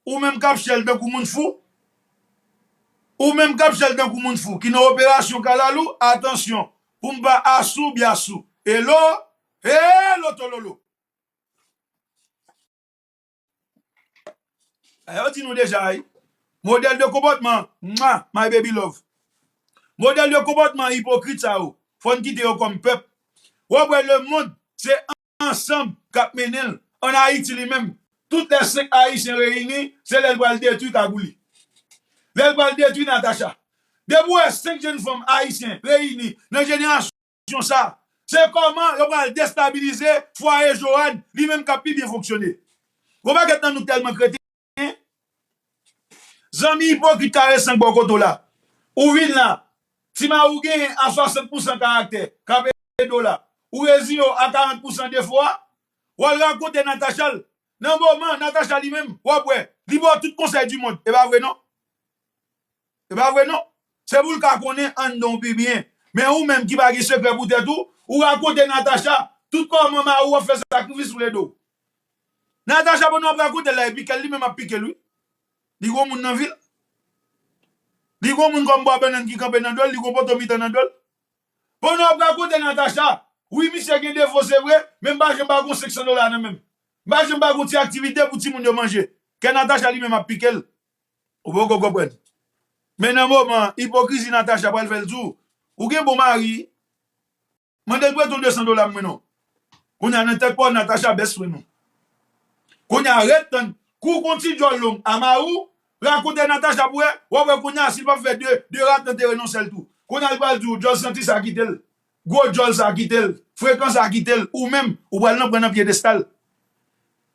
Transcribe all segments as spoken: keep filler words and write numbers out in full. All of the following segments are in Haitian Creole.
ou menm k ap chèl tankou moun fou, ou menm k ap chèl tankou moun fou, ki nan operasyon kalalou, atansyon, pou m pa asou byasou. Elo, elo tololo. Yo di nou deja, wi. Modèl de konpòtman, mwa, my baby love. Modèl de konpòtman ipokrit sa yo, fò n kite yo kòm pèp. W ap wè lemonn, se ansanm k ap mennen l. Ann Ayiti li menm, tout lè senk Ayisyen reyini, se lè l pral detwi Kagouli. Lè l pral detwi Natacha. Depi w wè senk jèn fanm ayisyen reyini nan jenerasyon sa, se kòman yo pral destabilize fwaye Joanne, li menm k ap pi byen fonksyone. Gon pakèt nan nou tèlman kreten. Zanmi ipokrit kare sank bò kote w la. Ou vin la, ti mari w genyen a swasant pousan karaktè k ap ede w la. Ou reziyen w a karant pousan defo a. W al rakonte Natacha l. Nan moman, Natacha li menm, w ap wè, li ba w tout konsèy di mond. E pa vre non. E pa vre non. Se pou l ka konnen anndan w pi byen. Men ou menm ki pa gen sekrè pou tèt ou, ou rakonte Natacha tout kòman mari w ap fè sakrifis sou ledo w. Natacha pandan w ap rakonte l la, e pike l li menm ap pike l wi. Li gon moun nan vi l. Li gon moun kòm bwa bannann ki kanpe nan do l, li gon poto mitan nan do l. Pandan w ap rakonte Natacha, wi misye gen defo se vre, men m pa janm ba w gon senk san dola nan men m. M pa janm ba w gon ti aktivite pou timoun yo manje. Kè Natacha li menm ap pike l. Ou poko konprann. Men nan moman ipokrizi Natacha pral fè l di w, ou gen bon mari, mande l prete w de san dola mwen non. Kounye a nan tèt pa w Natacha bèst mwen non. Kounye a ret tann, kou w gon ti djòl long a mari w, rakonte Natacha pou wè, w ap wè kounye a si l p ap fè de, de rat nan teren non sèl tou. Kounye a l pral di w, djòl santi sa kite l. Gwo djòl sa kite l. Frekan sa kite l. Ou menm, ou pral nan pran nan pyedestal.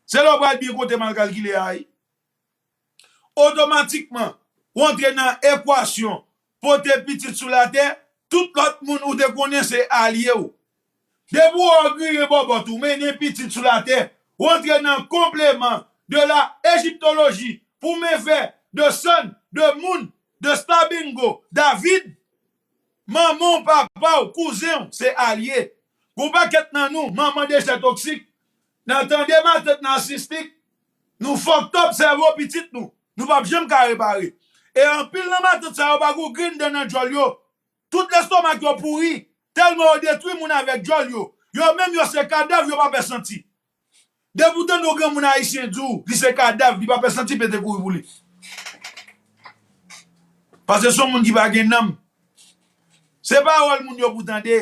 Se lè w pral byen konte mal kalkile a wi. Otomatikman, w antre nan ekwasyon pote pitit sou latè, tout lòt moun ou te konnen se alye w. Depi w wè w griyen bòbòt ou mennen pitit sou latè, w antre nan complément de la égyptologie pou men fè de sèn, de moun, de Stabengo, David, manman w, papa w, kouzen w, se alye. Gon pakèt nan nou, manman dechè toksik, nan tande matant nasistik, nou fucked up sèvo pitit nou, nou p ap janm ka repare. E anpil nan matant sa yo pa gon grenn dan nan djòl yo. Tout lestomak yo pouri, tèlman yo detwi moun avèk djòl yo. Yo menm yo se kadav, yo pa pè santi. Depi w tande yon granmoun ayisyen di w li se kadav, li pa pè santi pete kouri pou li. Paske se yon moun ki pa gen nanm. Se pawòl moun yo pou tande.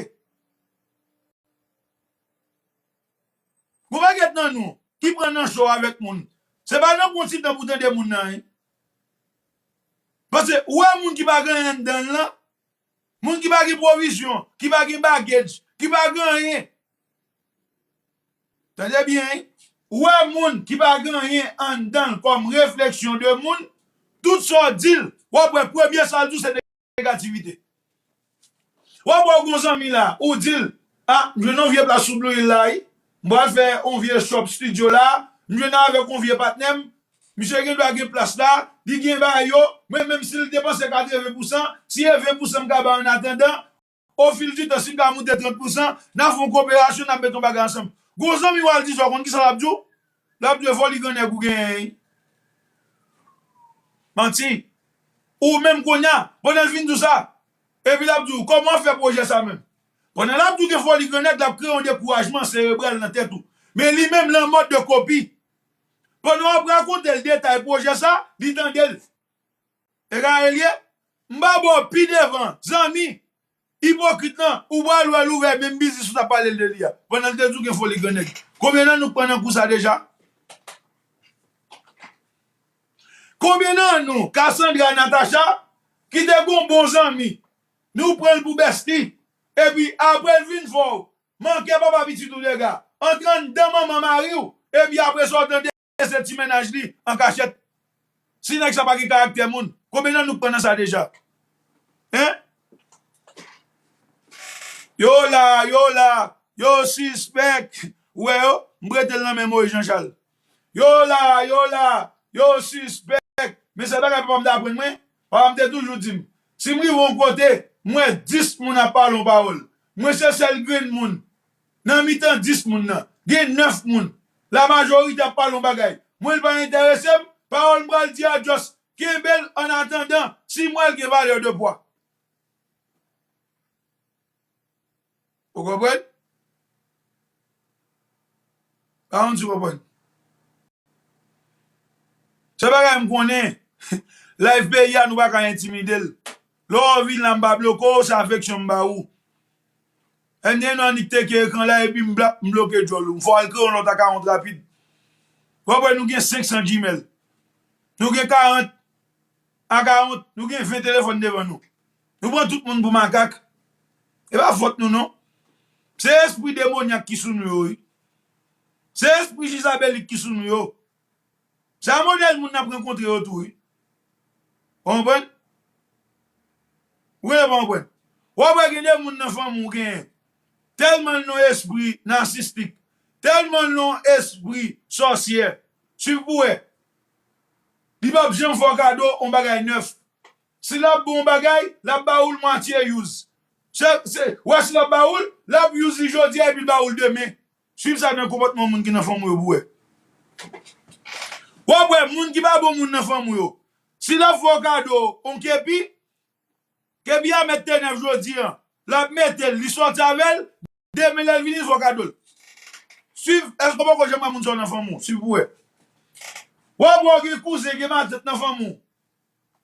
Gon pakèt nan nou ki pran nan cho avèk moun. Se pa nan pran ti tan pou tande moun nan, wi. Paske ou wè moun ki pa gen anyen anndan l lan, moun ki pa gen pwovizyon, ki pa gen baggage, ki pa gen anyen. Tande byen, wi. Ou wè moun ki pa gen anyen anndan l kòm refleksyon de moun, tout sa w di l, w ap wè premye sa l di w se negativite. W ap wè w gon zanmi la, ou di l, a, m jwenn yon vye plas sou Blue Hill la, wi. M pral fè yon vye shop studio la, m jwenn avèk yon vye patnè m, misye gen dwa gen plas la, li gen bagay yo, mwen menm si l depanse katreven pousan, si e ven pousan m ka ba w annatandan, ofil di tan, si m ka moute trant pousan, n a fè yon koperasyon, n a met yon bagay ansanm. Gon zanmi w al di sa, w konn kisa l ap di w? L ap di w e foli grannèg ou genyen, wi. Manti. Ou menm kounye a, pandan l fin di w sa, epi l ap di w, kòman w ap fè pwojè sa menm? Pandan l ap di w gen foli grannèg, l ap kreye yon dekourajman serebral nan tèt ou. Men li menm, l an mòd de kopi. Pandan w ap rakonte l detay pwojè sa, li tande l. E gade l ye, m pa ba w pi devan, zanmi. Ipokrit lan, ou pral wè l ouvè menm biznis ou t ap pale l de li a. Pandan l te di w gen foli grannèg. Konbyen nan nou k pran nan kou sa deja? Konbyen nan nou, Cassandra, Natacha, ki te gon bon zanmi, nou pran l pou bèsti, epi apre l vin fè w manke papa pitit ou dega, antre anndan manman mari w, epi apre sa w tande se ti mennaj li an kachèt. Si nèg sa pa gen karaktè moun, konbyen nan nou k pran nan sa deja? Hein? Yo la, yo la, yo sispèk. Ou wè yo? M prete l nan men Moyiz Jan Chal. Yo la, yo la, yo sispèk. Men sèl bagay papa m te aprann mwen, papa m te toujou di m, si m rive yon kote, m wè dis moun ap pale yon pawòl, mwen se sèl grenn moun nan mitan dis moun nan, gen nèf moun, lamajorite ap pale yon bagay, mwen l pa enterese m, Pawòl m pral di a, just kenbe l an atandan, si m wè l gen valè de pwa. Ou konprann? Pa konn si w konprann. Se bagay m konnen. Live peyi a, nou pa ka entimide l. Lè w vin la, m pa bloke w, se afeksyon m ba ou. M gen yon annik teke ekran la, epi m blap, m bloke djòl ou. M fò al kreye yon lòt akawont rapid. W ap wè nou gen senk san Gmail. Nou gen karant akawont, nou gen ven telefòn devan nou. Nou pran tout moun pou makak. E pa fòt nou, non. Se espri demonyak ki sou nou yo, wi. Se espri Jizabelik ki sou nou yo. Se a modèl moun n ap rankontre yo tou, wi. Ou konprann? Ou genlè pa konprann. W ap wè gen de moun nan fanmi w genyen. Tèlman l nan espri nasistik. Tèlman l nan espri sòsyè. Swiv pou wè. Li p ap janm fè w kado yon bagay nèf. Si l ap ba w yon bagay, l ap ba ou l mwatye use. Se, se, w wè si l ap ba ou l, l ap use li jodi a epi l ba ou l demen. Swiv sa nan konpòtman moun ki nan fanmi w yo pou w wè. W ap wè moun ki pa bon moun nan fanmi w yo. Si l ap fè w kado yon kepi, kepi a mèt te nèf jodi a, l ap mete l, li sòti avè l, demen lè l vini, l fè w kado l. Swiv, èske w poko janm wè moun sa yo nan fanmi w? Swiv pou w wè. W ap wè w gen kouzen, gen matant nan fanmi w.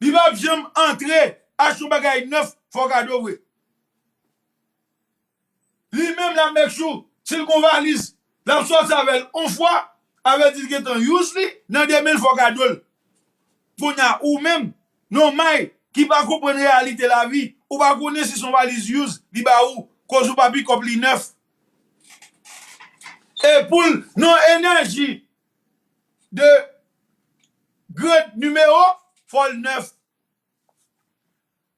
Li p ap janm antre, achte yon bagay nèf, fè w kado vre. Li menm, l ap make sure, si l gon valiz, l ap sòti avè l yon fwa, avè di l gentan use li, nan demen l fè w kado l. Kounye a, ou menm, nonmay, ki pa konprann reyalite lavi, ou pa konnen si se yon valiz use, li ba ou, koz ou pa pick up li nèf. E pou l, nan enèji de grade nimewo, fò l nèf.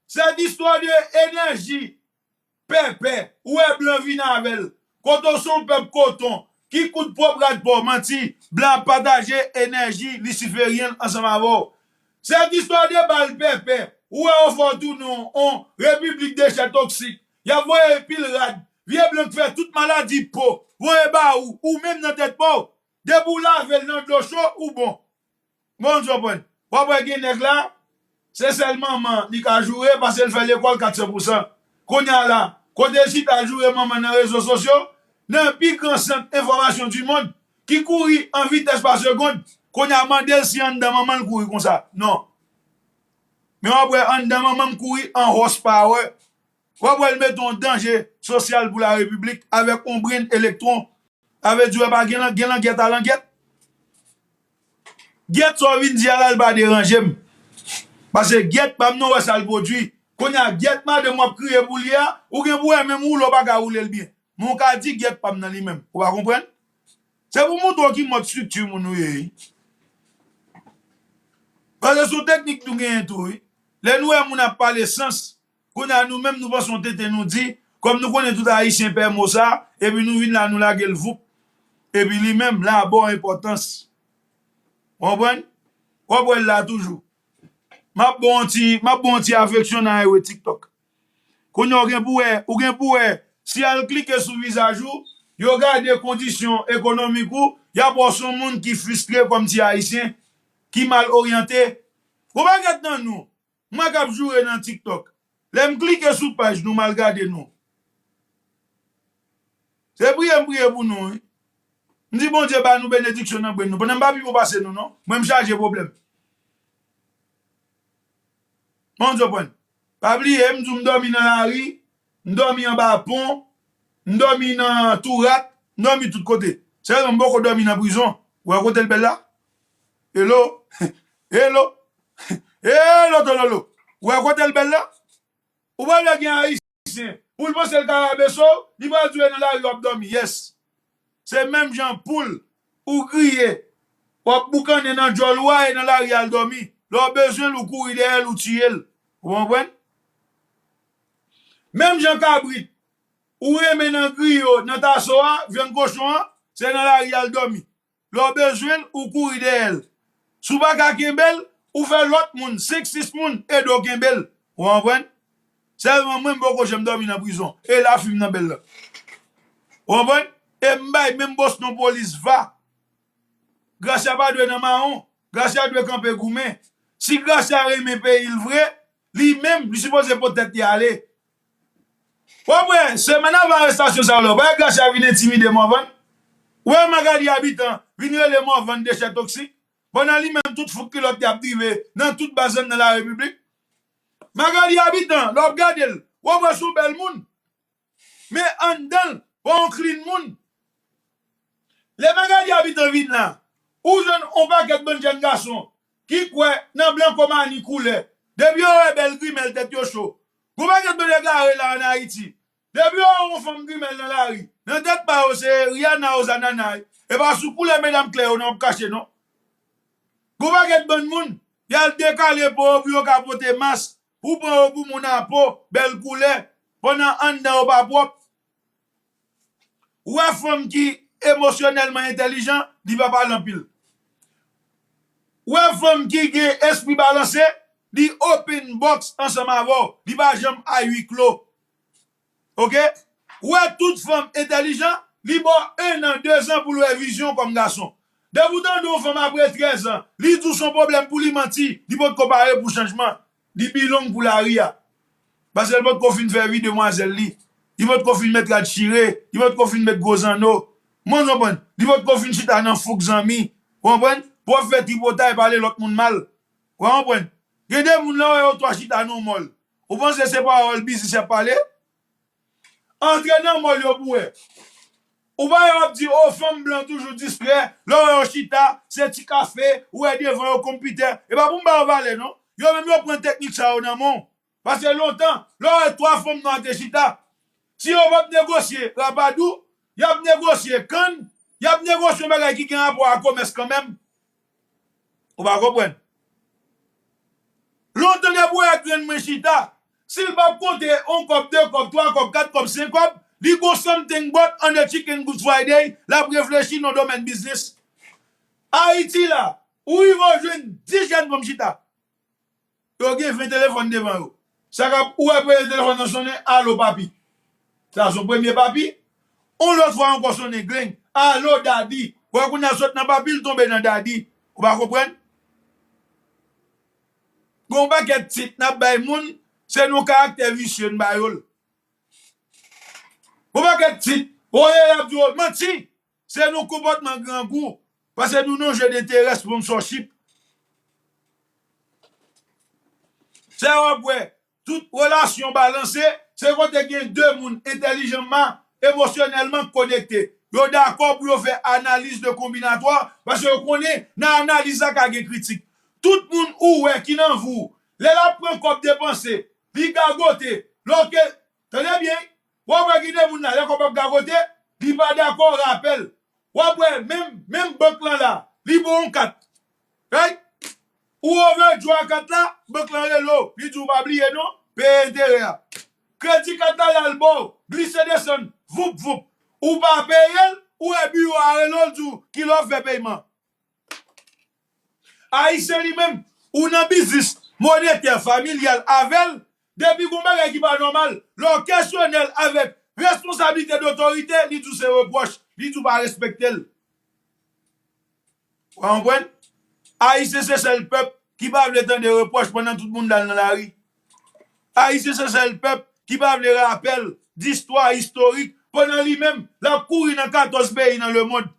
Cette histoire de énergie pèpè, ou wè blan vin avè l. Kote w se yon pèp koton, ki kout pwòp rad pa w, manti, blan ap pataje enèji lisiferyen l ansanm avè w. Cette histoire de bal pèpè, ou wè yo fè w tounen yon, yon repiblik dechè toksik. Y ap voye pil rad, vye blan k fè tout maladi po, voye ba ou, ou menm nan tèt pa w, depi w lave l nan dlo cho, ou bon. Bon, w konprann. W ap wè gen nèg la, se sèl manman li ka joure, paske l fè lekòl kat san pou san. Kounye a la, kote l chita joure manman nan rezo sosyo, nan pi gran sant enfòmasyon du monde, ki kouri an vitès pa segond, kounye a mande l si anndan manman l kouri konsa. Non. Men w ap wè anndan manman m kouri an horsepower. W ap wè l mete yon danje sosyal pou larepiblik avèk yon brenn elektwon. Sa vle di w pa gen lan-, gen langyèt a langyèt. Gyèt sa w vin di a la, l pa deranje m. Paske gyèt pa m nan, w wè sa l pwodui. Kounye a, gyèt madanm w ap kriye pou li a, ou gen pou wè menm woule w pa ka woule l byen. Men w ka di gyèt pa m nan li menm. Ou pa konprann? Se pou montre w ki mòd estrikti moun ou ye, wi. Paske se yon teknik nou genyen tou, wi. Lè nou wè moun ap pale sans, kounye a nou menm nou panse yon tenten nou di, kòm nou konnen tout Ayisyen pè mo sa, epi nou vin la nou lage l voup. Epi li menm, l a ba w enpòtans. Ou konprann? W ap wè l la toujou. M ap ba w yon ti, m ap ba w yon ti afeksyon nan highway TikTok. Kounye a w gen pou wè, ou gen pou wè, si y al klike sou vizaj ou, yo gade kondisyon ekonomik ou, y ap wè w se yon moun ki fristre kòm ti Ayisyen, ki mal oryante. Gon pakèt nan nou, mwen k ap joure nan TikTok, lè m klike sou paj nou, m al gade nou. Se priye m priye pou nou, wi. M di Bondye ba nou benediksyon nan brenn nou. Pandan m pa pi bon pase nou, non. Mwen m chaje pwoblèm. Bon, w konprann. Pa bliye, m di w m dòmi nan lari, m dòmi anba pon, m dòmi nan tou rat, m dòmi tout kote. Sèlman m poko dòmi nan prizon. Ou wè kote l bèl la? Hello? Hello? Hello, tololo. Ou wè kote l bèl la? Ou pral wè gen Ayisyen, pou l panse l ka rabeso w, li pral di w e nan lari w ap dòmi. Yes. Se menm jan poul ou griye, w ap boukannen nan djòl ou a e nan lari al dòmi. Lè w bezwen l, ou kouri dèyè l, ou tiye l. Ou konprann? Menm jan kabrit ou renmen nan griyo, nan taso a, vyann kochon an, se nan lari al dòmi. Lè w bezwen l, ou kouri dèyè l. Si w pa ka kenbe l, ou fè lòt moun, senk, sis moun, ede w kenbe l. Ou konprann? Sèlman mwen, m poko janm dòmi nan prizon. E la fim nan bèl la. Ou konprann? E m bay menm Boston polis va. Gracia pa dwe nan mawon. Gracia dwe kanpe goumen. Si Gracia renmen peyi l vre, li menm, li sipoze pot tèt li ale. W ap wè, semèn avan arestasyon sa yo la, w pa wè Gracia vin entimide Morvan. W wè Magalie Habitant vin rele Morvan dechè toksik. Pandan li menm tout fouk kilòt li ap drive nan tout baz nan larepiblik. Magalie Habitant, lè w ap gade l, w ap wè se yon bèl moun. Men anndan l, pa yon clean moun. Lè Magalie Habitant vin la, ou jwenn yon pakèt bann jèn gason ki kwè nan blankomani koulè. Depi yo wè bèl grimèl tèt yo cho. Gon pakèt bann egare la ann Ayiti. Depi yo wè yon fanm grimèl nan lari, nan tèt pa yo se Rihanna ou Zanana. E pa sou koulè medam klè yo nan w ap kache non. Gon pakèt bann moun, y al dekale po yo pou yo ka pote mas, pou pran yo pou moun a po, bèl koulè, pandan anndan yo pa pwòp. Ou wè fanm ki emosyonèlman entèlijan, li pa pale anpil. Ou wè fanm ki gen espri balanse, li open box ansanm avè w, li pa janm à huis clos. Oke? Ou wè tout fanm entèlijan, li ba w en an, de zan pou l wè vizyon kòm gason. Depi w tande yon fanm apre trèz an, li di w se yon pwoblèm pou li manti, li potko pare pou chanjman. Li pi long pou lari a. Paske li potko fin fè vi demwazèl li. Li potko fin met rad chire, li potko fin met gwo zanno. Mwen konprann. Li potko fin chita nan fouk zanmi. Ou konprann? Pou w ap fè tripotay, pale lòt moun mal. Ou konprann? Gen de moun la, w wè yo twa chita nan yon mòl. Ou panse se pawòl biznis y ap pale? Antre nan mòl yo pou wè. Ou pa wè yo ap di, o, fanm blan toujou distrè, lè w wè yo chita, se ti kafe, ou wè devan yo konpitè. E pa pou m ba yo valè non. Yo menm yo pran teknik sa yo nan men w. Paske lontan, lè w wè twa fanm nwa te chita, si yo p ap negosye rapadou, y ap negosye kann, y ap negosye yon bagay ki gen rapò a komès kanmenm. Ou pa konprann? Lontan depi w wè grenn mwen chita, si l p ap konte yon kòb, de kòb, twa kòb, kat kòb, senk kòb, li gon something but on the chicken Good Friday, l ap reflechi nan domèn biznis. Ayiti la, ou rive w jwenn dis jèn fanm chita. Yo gen ven telefòn devan yo. Sa k ap, ou wè premye telefòn nan sonnen, alo papi. Sa se yon premye papi. Yon lòt fwa ankò sonnen gleng, alo dadi. Ou wè kounye a sot nan papi, l tonbe nan dadi. Ou pa konprann? Gon pakèt tit n ap bay moun, se nou karaktè visye n ba yo l. Gon pakèt tit, olye y ap di w manti. Se nou konpòtman grangou, paske nou nan jeu d'intérêt, sponsorship. Se w ap wè, tout relasyon balanse, se kote gen de moun entèlijanman, emosyonèlman konekte. Yo dakò pou yo fè analiz de konbinatwa, paske yo konnen nan analiz la ka gen kritik. Tout moun ou wè ki nan vi w, lè l ap pran kòb depanse, li gagote, lòske Tande byen, w ap wè gen de moun la, lè kòb ap gagote, li pa dakò rapèl. W ap wè menm, menm bank lan la, li ba w yon kat. Right? Ou overdraw kat la, bank lan rele w, li di w pa bliye non, peye enterè a. Kredi kat la, l al ba w, glise desann, voup, voup. Ou pa peye l, ou wè biwo a rele w, l di w kilè w ap fè peyman. Ayisyen li menm, ou nan biznis monetè familyal avè l, depi gon bagay ki pa nòmal, lè w kesyone l avèk responsablite dotorite, li di w se repwòch, li di w pa respekte l. Ou konprann? Ayisyen se sèl pèp ki pa vle tande repwòch pandan tout moun dal nan lari. Ayisyen se sèl pèp ki pa vle rapèl distwa istorik pandan li menm l ap kouri nan katòz peyi nan lemonn.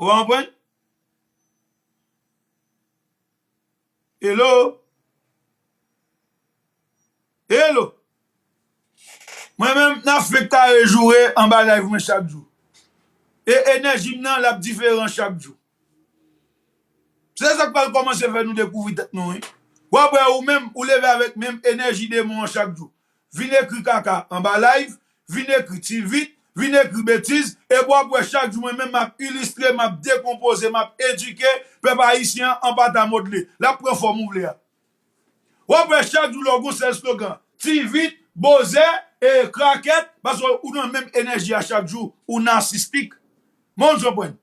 Ou konprann? Hello? Hello? Mwen menm, n ap fenk kare joure anba live mwen chak jou. E enèji m nan, l ap diferan chak jou. Se sa k pral kòmanse fè nou dekouvri tèt nou, wi. W ap wè ou menm, ou leve avèk menm enèji demon an chak jou. Vin ekri kaka anba live, vin ekri ti vit, vin ekri betiz, epi w ap wè chak jou mwen menm m ap ilistre, m ap dekonpoze, m ap edike pèp ayisyen an, an pata modle. L ap pran fòm ou vle a. W ap wè chak jou lè w gon sèl slogan, ti vit, bozè, e krakèt, paske ou nan menm enèji a chak jou, ou nasistik. Mwen w konprann.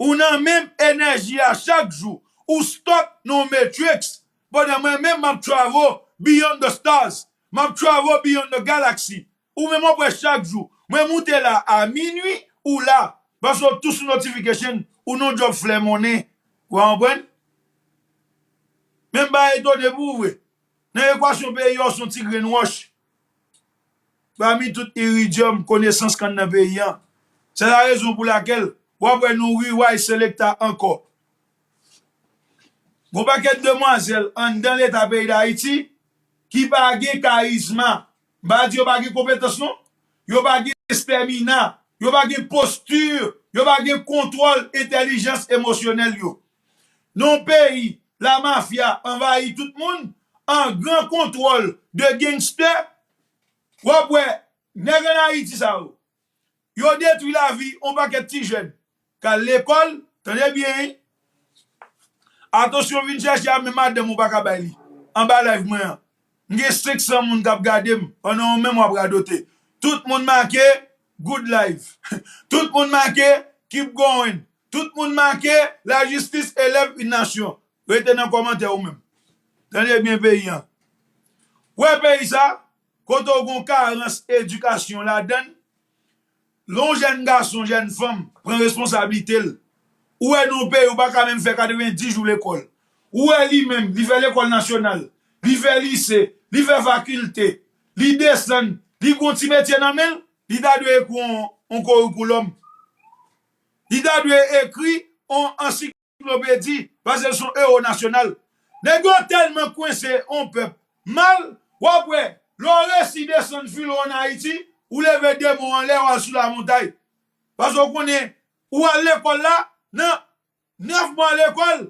Ou nan menm enèji a chak jou, ou stuck nan yon matrix, pandan mwen menm m ap travel beyond the stars, m ap travel beyond the galaxy. Ou menm w ap wè chak jou, mwen moute la a minui, ou la, paske w tou sou notification, ou nan djòb flè monnen. Ou konprann? Men m pa etone pou ou vre. Nan ekwasyon peyi a, ou se yon ti grenn wòch pami tout iridyòm konesans k anndan peyi a. Se la rezon pou lakèl w ap wè nou rewrite selekta ankò. Gon pakèt demwazèl anndan Leta peyi Dayiti ki pa gen karizma. M pa di yo pa gen konpetans non. Yo pa gen estèmina. Yo pa gen posti. Yo pa gen kontwòl entèlijans emosyonèl yo. Nan yon peyi, lamafya anvayi tout moun, an gran kontwòl de gangstè, w ap wè nèg ann Ayiti sa yo, yo detwi lavi yon pakèt ti jèn k al lekòl, tande byen, wi. Atansyon, vin chèche a, men madanm ou pa ka bay li. Anba live mwen an, m gen senk san moun k ap gade m, pandan ou menm w ap radote. Tout moun make good life. Tout moun make keep going. Tout moun make lajistis elèv yon nasyon. Rete nan kòmantè ou menm. Tande byen peyi an. Wè peyi sa, kote w gon karans edikasyon ladann, lè yon jèn gason, jèn fanm pran responsablite l, ou wè nan yon peyi ou pa ka menm fè katrevenndis jou lekòl. Ou wè li menm, li fè lekòl nasyonal, li fè lise, li fè fakilte, li desann, li gon ti metye nan men l, li ta dwe ekri yon, yon korikoulòm. Li ta dwe ekri yon ansiklopedi, paske l se yon ewo nasyonal. Nèg yo tèlman kwense yon pèp mal, w ap wè, lè w resi desann filo ann Ayiti, ou leve de mwa anlè, w al sou lamontay. Paske w konnen, ou al lekòl la, nan nèf mwa lekòl,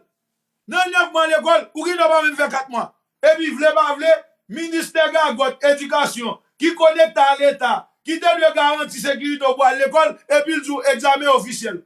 nan nèf mwa lekòl, ou gen dwa pa menm fè kat mwa. Epi vle pa vle, ministè gagòt edikasyon ki konekte a Leta, ki te dwe garanti sekirite w pou al lekòl, epi l di w egzamen ofisyèl.